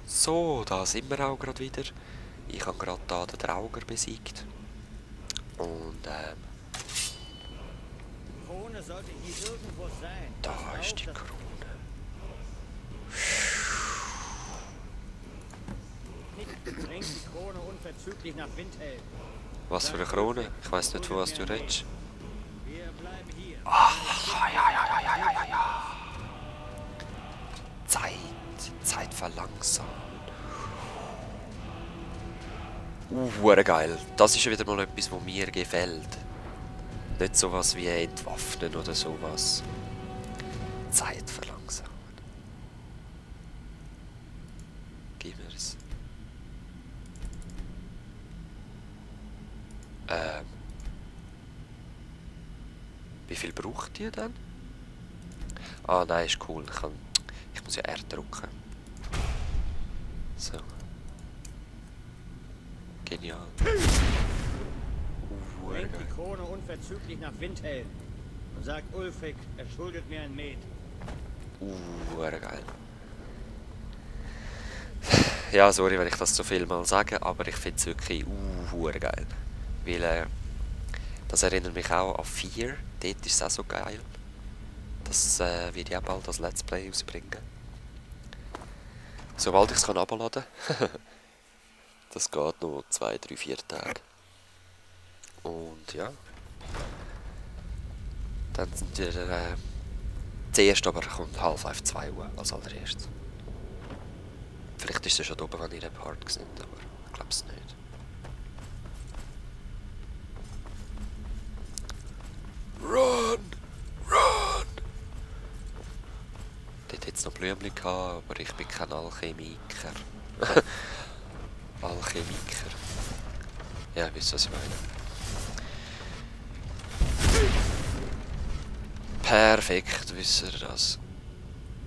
So, da sind wir auch gerade wieder. Ich habe gerade da den Drauger besiegt. Und Krone sollte hier irgendwo sein. da Pass ist auf, die dass Krone. Nick bringt die Krone unverzüglich nach Windhelm. Was für eine Krone? Ich weiß nicht, von was du redest. Wir bleiben hier. Zeit verlangsamen. Hure geil. Das ist wieder mal etwas, was mir gefällt. Nicht sowas wie entwaffnen oder sowas. Zeit verlangsamen. Gib mir's. Wie viel braucht ihr dann? Ah, nein, ist cool. Ich muss ja R drücken. So. Genial. Bringt die Krone unverzüglich nach Windhelm. Und sagt Ulfric, er schuldet mir ein Met. Geil. Ja, sorry, wenn ich das so viel mal sage, aber ich finde es wirklich geil. Weil das erinnert mich auch an 4. Dort ist es auch so geil. Das wird ja bald als Let's Play rausbringen. Sobald ich es herunterladen kann. Das geht noch 2, 3, 4 Tage. Und ja. Dann sind wir zuerst aber kommt Half-Life 2 Uhr als allererstes. Vielleicht ist es schon oben, wenn ihr den Part gesehen habt, aber ich glaube es nicht. Run! Run! Dort hat es noch Blümchen gehabt, aber ich bin kein Alchemiker. Alchemiker. Ja, wisst ihr, was ich meine? Perfekt, wisst ihr das.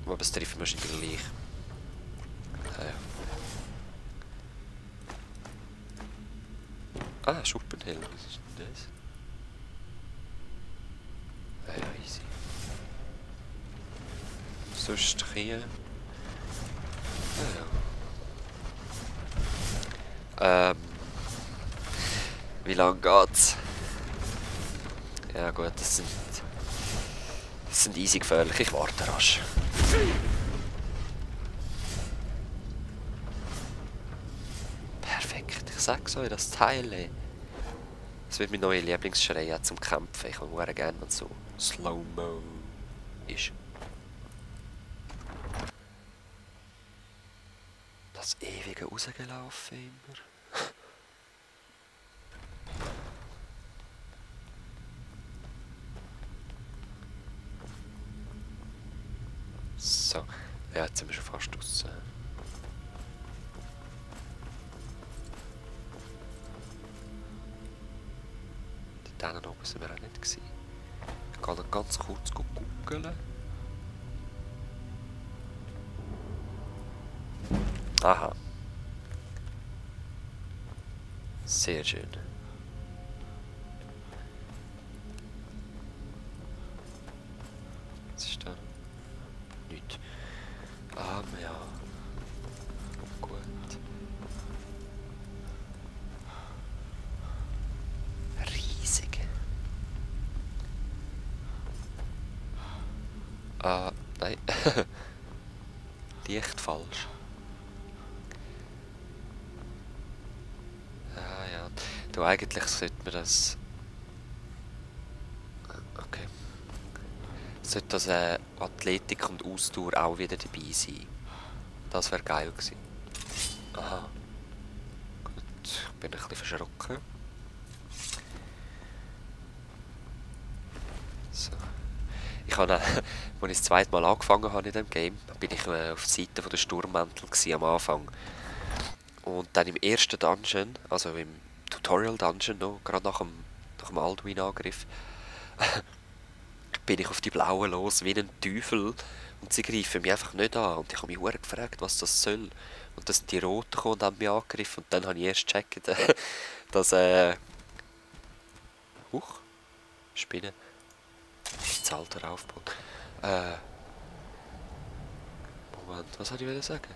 Aber das trifft wir wahrscheinlich gleich. Ah, Schuppenhelm, was ist denn das? Ja, easy. Sonst hier. Ja. Wie lange geht's? Ja gut, das sind easy gefährlich, ich warte rasch. Perfekt, ich sag's euch, das Teil, ey. Das wird mein neuer Lieblingsschrei zum Kämpfen. Ich habe gerne, wenn es so Slow-Mo ist. Das ewige rausgelaufen immer. So, ja, jetzt sind wir schon fast draussen. Dort oben sind wir auch nicht gewesen. Ich kann noch ganz kurz googeln. Aha. Sehr schön. Was ist da? Nichts. Ah, ja. Gut. Riesig. Ah, nein. Leicht falsch. Ah ja. Du, eigentlich sollte man das... Okay. Sollte das Athletik und Ausdauer auch wieder dabei sein. Das wäre geil gewesen. Aha. Gut, ich bin ein bisschen verschrocken. So. Ich habe, als ich das zweite Mal angefangen habe in diesem Game, bin ich auf der Seite der Sturmmäntel am Anfang. Und dann im ersten Dungeon, also im Tutorial Dungeon noch, gerade nach dem Alduin-Angriff, bin ich auf die Blauen los wie ein Teufel und sie greifen mich einfach nicht an. Und ich habe mich verdammt gefragt, was das soll. Und dann sind die Roten gekommen und haben mich angegriffen und dann habe ich erst gecheckt, dass Huch, Spinne. Das Alter aufbaut. Moment, was wollte ich sagen?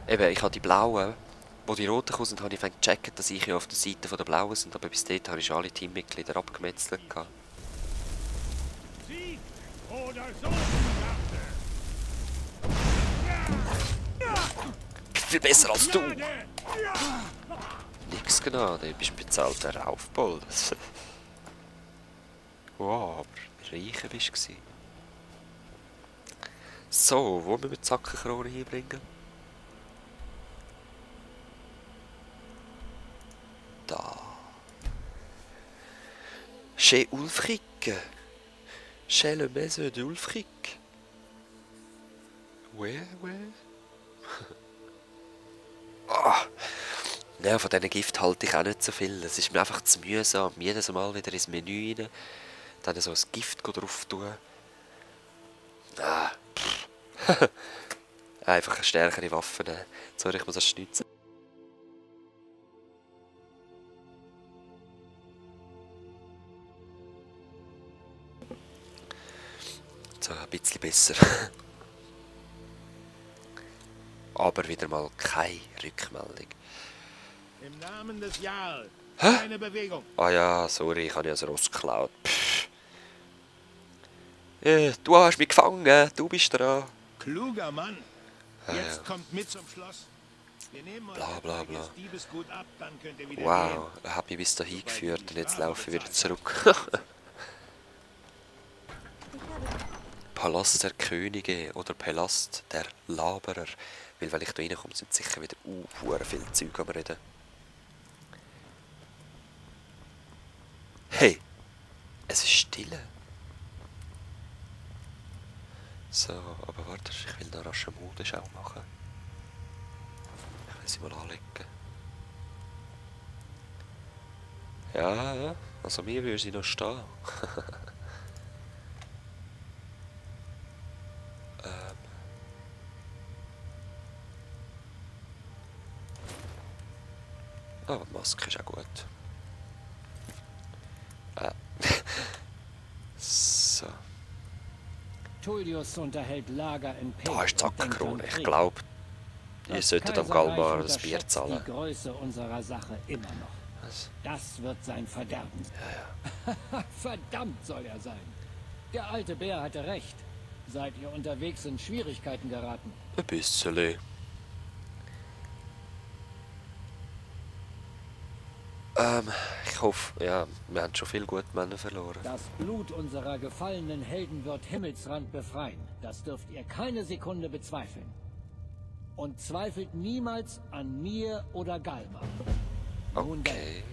Eben, ich habe die blauen, wo die roten gekommen sind, habe ich gecheckt, dass ich ja auf der Seite der blauen sind, aber bis dahin habe ich schon alle Teammitglieder abgemetzelt. Sieg oder so. Viel besser als du! Nix Gnade, du bist ein bezahlter Raufbold. Wow, aber wie reich bist du. So, wo müssen wir die Sackenkrone hinbringen? Da. Chez Ulfric. Chez le Maison d'Ulfric. Ouais. Ah. Ja, von diesen Gift halte ich auch nicht so viel. Es ist mir einfach zu mühsam, jedes Mal wieder ins Menü rein, dann so ein Gift drauf tun. Ah. Einfach eine stärkere Waffe nehmen. Sorry, ich muss das schnitzen. So, ein bisschen besser. Aber wieder mal keine Rückmeldung. Im Namen des Jarl. Keine Bewegung. Ah ja, sorry, ich habe ja das Ross geklaut. Du hast mich gefangen, du bist dran. Kluger Mann. Jetzt Ja. kommt mit zum Schloss. Wir nehmen euch Bla, bla, bla. das Diebesgut ab, dann könnt ihr wieder Wow, er hat mich bis dahin geführt und jetzt laufe ich wieder zurück. Palast der Könige oder Palast der Laberer. Weil wenn ich da reinkomme, sind sicher wieder hure viel Zeug am Reden. Hey! Es ist stille. So, aber warte, ich will noch rasch eine Modenschau machen. Ich will sie mal anlegen. Ja, also mir würde sie noch stehen. Ah, die Maske ist auch gut. So. Tullius unterhält Lager in Peg. Da ist die und denkt Sackenkrone. an Ich Krieg. glaube, ihr Das solltet am Kaiserreich Galmar das Bier unterschätzt zahlen. die Größe unserer Sache immer noch. Was? Das wird sein Verderben. Verdammt soll er sein. Der alte Bär hatte recht. Seid ihr unterwegs in Schwierigkeiten geraten? Ein bisschen. Ich hoffe, ja, wir haben schon viel gute Männer verloren. Das Blut unserer gefallenen Helden wird Himmelsrand befreien. Das dürft ihr keine Sekunde bezweifeln. Und zweifelt niemals an mir oder Galmar. Nun denn, Okay.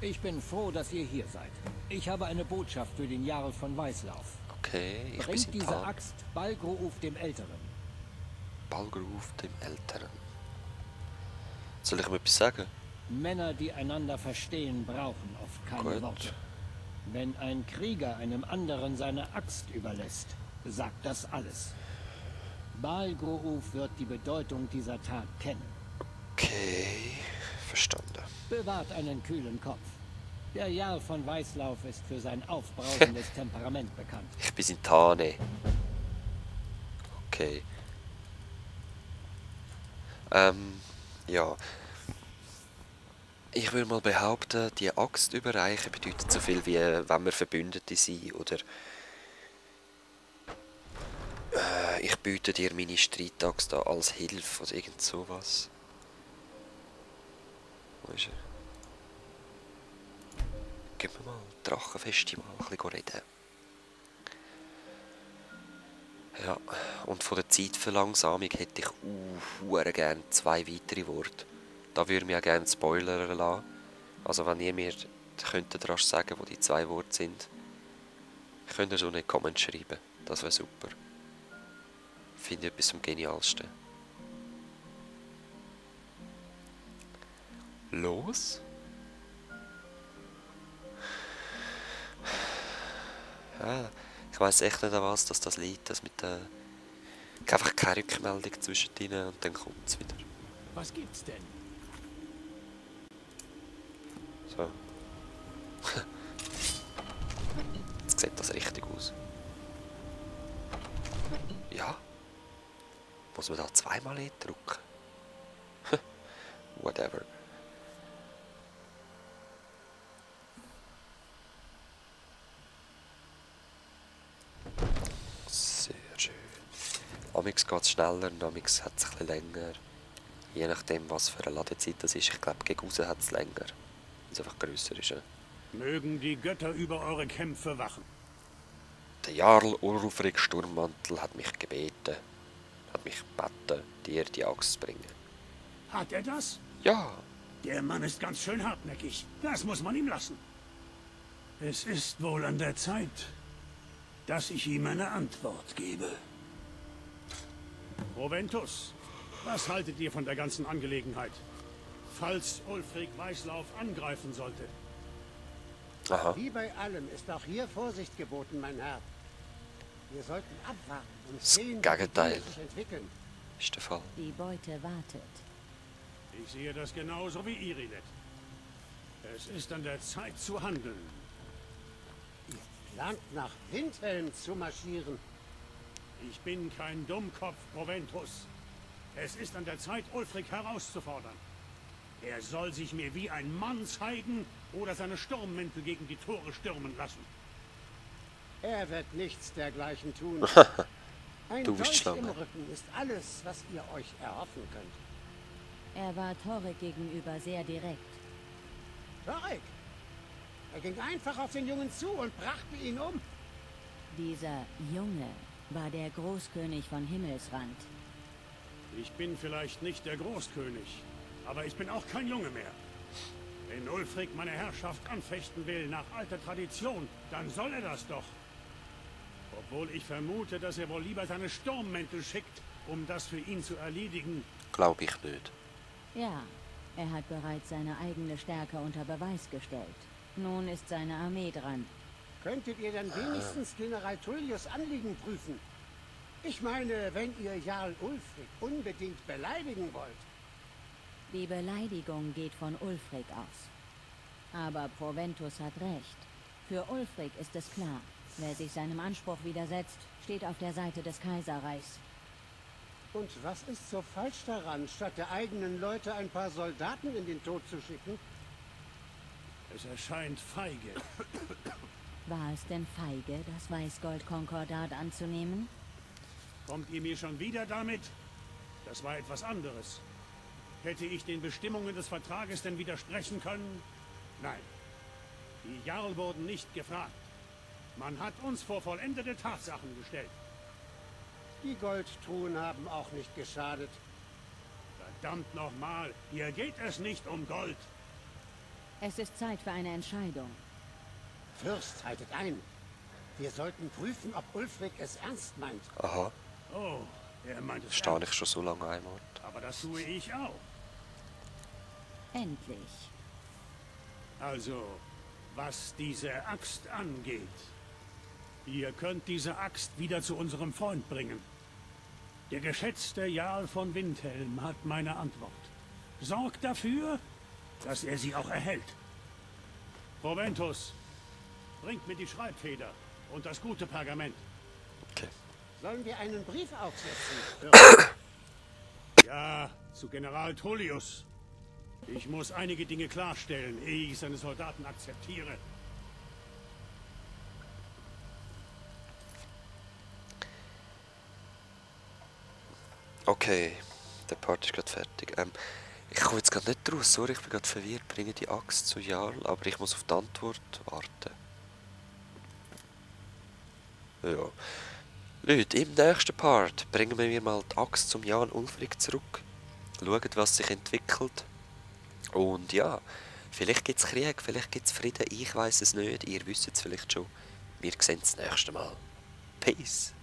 ich bin froh, dass ihr hier seid. Ich habe eine Botschaft für den Jarl von Weißlauf. Okay, ich bin Bringt diese Sintan. Axt Balgruf dem Älteren. Balgruf dem Älteren. Soll ich ihm etwas sagen? Männer, die einander verstehen, brauchen oft keine Gut. Worte. Wenn ein Krieger einem anderen seine Axt überlässt, sagt das alles. Balgruf wird die Bedeutung dieser Tat kennen. Okay, verstanden. Bewahrt einen kühlen Kopf. Der Jarl von Weißlauf ist für sein aufbrausendes Temperament bekannt. Ich bin Sintane. Okay. Ja. Ich würde mal behaupten, die Axt überreichen bedeutet so viel wie, wenn wir Verbündete sind, oder ich biete dir meine Streitaxt an als Hilfe oder irgend sowas. Wo ist er? Gib mir mal Drachenfestival ein bisschen reden. Ja, und von der Zeitverlangsamung hätte ich gerne 2 weitere Worte. Da würde ich mir auch gerne Spoiler lassen. Also wenn ihr mir könntet rasch sagen, wo die 2 Worte sind, könnt ihr so einen Comment schreiben. Das wäre super. Finde ich etwas am genialsten. Los? Ja, ich weiss echt nicht, an was das liegt. Das mit der... Einfach keine Rückmeldung zwischen ihnen und dann kommt es wieder. Was gibt's denn? So. Jetzt sieht das richtig aus. Ja. Muss man da zweimal drücken? Whatever. Sehr schön. Amix geht es schneller und amix hat es ein bisschen länger. Je nachdem, was für eine Ladezeit das ist. Ich glaube, gegen raus hat es länger. Weil es einfach grösser ist. Ja. Mögen die Götter über eure Kämpfe wachen. Der Jarl Ulfric Sturmmantel hat mich gebeten, dir die Axt zu bringen. Hat er das? Ja, Der Mann ist ganz schön hartnäckig. Das muss man ihm lassen. Es ist wohl an der Zeit, dass ich ihm eine Antwort gebe. Proventus, was haltet ihr von der ganzen Angelegenheit? Falls Ulfric Weißlauf angreifen sollte. aha. Wie bei allem ist auch hier Vorsicht geboten, mein Herr. Wir sollten abwarten und Das sehen, wie die Gegenteil. Dinge sich entwickeln. Ist der Fall. Die Beute wartet. Ich sehe das genauso wie Irinet. Es ist an der Zeit zu handeln. Ihr plant nach Windhelm zu marschieren. Ich bin kein Dummkopf, Proventus. Es ist an der Zeit, Ulfric herauszufordern. Er soll sich mir wie ein Mann zeigen oder seine Sturmmäntel gegen die Tore stürmen lassen. Er wird nichts dergleichen tun. Ein Du bist Dolch schlau, im Mann. Rücken ist alles, was ihr euch erhoffen könnt. Er war Torek gegenüber sehr direkt. Torek! Er ging einfach auf den Jungen zu und brachte ihn um. Dieser Junge war der Großkönig von Himmelsrand. Ich bin vielleicht nicht der Großkönig, aber ich bin auch kein Junge mehr. Wenn Ulfric meine Herrschaft anfechten will nach alter Tradition, dann soll er das doch. Obwohl ich vermute, dass er wohl lieber seine Sturmmäntel schickt, um das für ihn zu erledigen. Glaube ich nicht. Ja, er hat bereits seine eigene Stärke unter Beweis gestellt. Nun ist seine Armee dran. Könntet ihr dann wenigstens General Tullius Anliegen prüfen? Ich meine, wenn ihr Jarl Ulfric unbedingt beleidigen wollt. Die Beleidigung geht von Ulfric aus. Aber Proventus hat recht. Für Ulfric ist es klar, wer sich seinem Anspruch widersetzt, steht auf der Seite des Kaiserreichs. Und was ist so falsch daran, statt der eigenen Leute ein paar Soldaten in den Tod zu schicken? Es erscheint feige. War es denn feige, das Weißgold-Konkordat anzunehmen? Kommt ihr mir schon wieder damit? Das war etwas anderes. Hätte ich den Bestimmungen des Vertrages denn widersprechen können? Nein. Die Jarl wurden nicht gefragt. Man hat uns vor vollendete Tatsachen gestellt. Die Goldtruhen haben auch nicht geschadet. Verdammt nochmal, hier geht es nicht um Gold. Es ist Zeit für eine Entscheidung. Fürst, haltet ein. Wir sollten prüfen, ob Ulfric es ernst meint. Aha. Oh, er meint es Stehe ich ernst. schon so lange einmal. Aber das tue ich auch. Endlich. Also, was diese Axt angeht. Ihr könnt diese Axt wieder zu unserem Freund bringen. Der geschätzte Jarl von Windhelm hat meine Antwort. Sorgt dafür, dass er sie auch erhält. Proventus, bringt mir die Schreibfeder und das gute Pergament. Okay. Sollen wir einen Brief aufsetzen? Ja, zu General Tullius. Ich muss einige Dinge klarstellen, ehe ich seine Soldaten akzeptiere. Okay, der Part ist gerade fertig. Ich komme jetzt gerade nicht raus, sorry, ich bin gerade verwirrt. Bringe die Axt zu Jarl, aber ich muss auf die Antwort warten. Ja. Leute, im nächsten Part bringen wir mal die Axt zum Jan Ulfric zurück. Schauen, was sich entwickelt. Und ja, vielleicht gibt es Krieg, vielleicht gibt es Frieden, ich weiß es nicht, ihr wisst es vielleicht schon. Wir sehen uns das nächste Mal. Peace.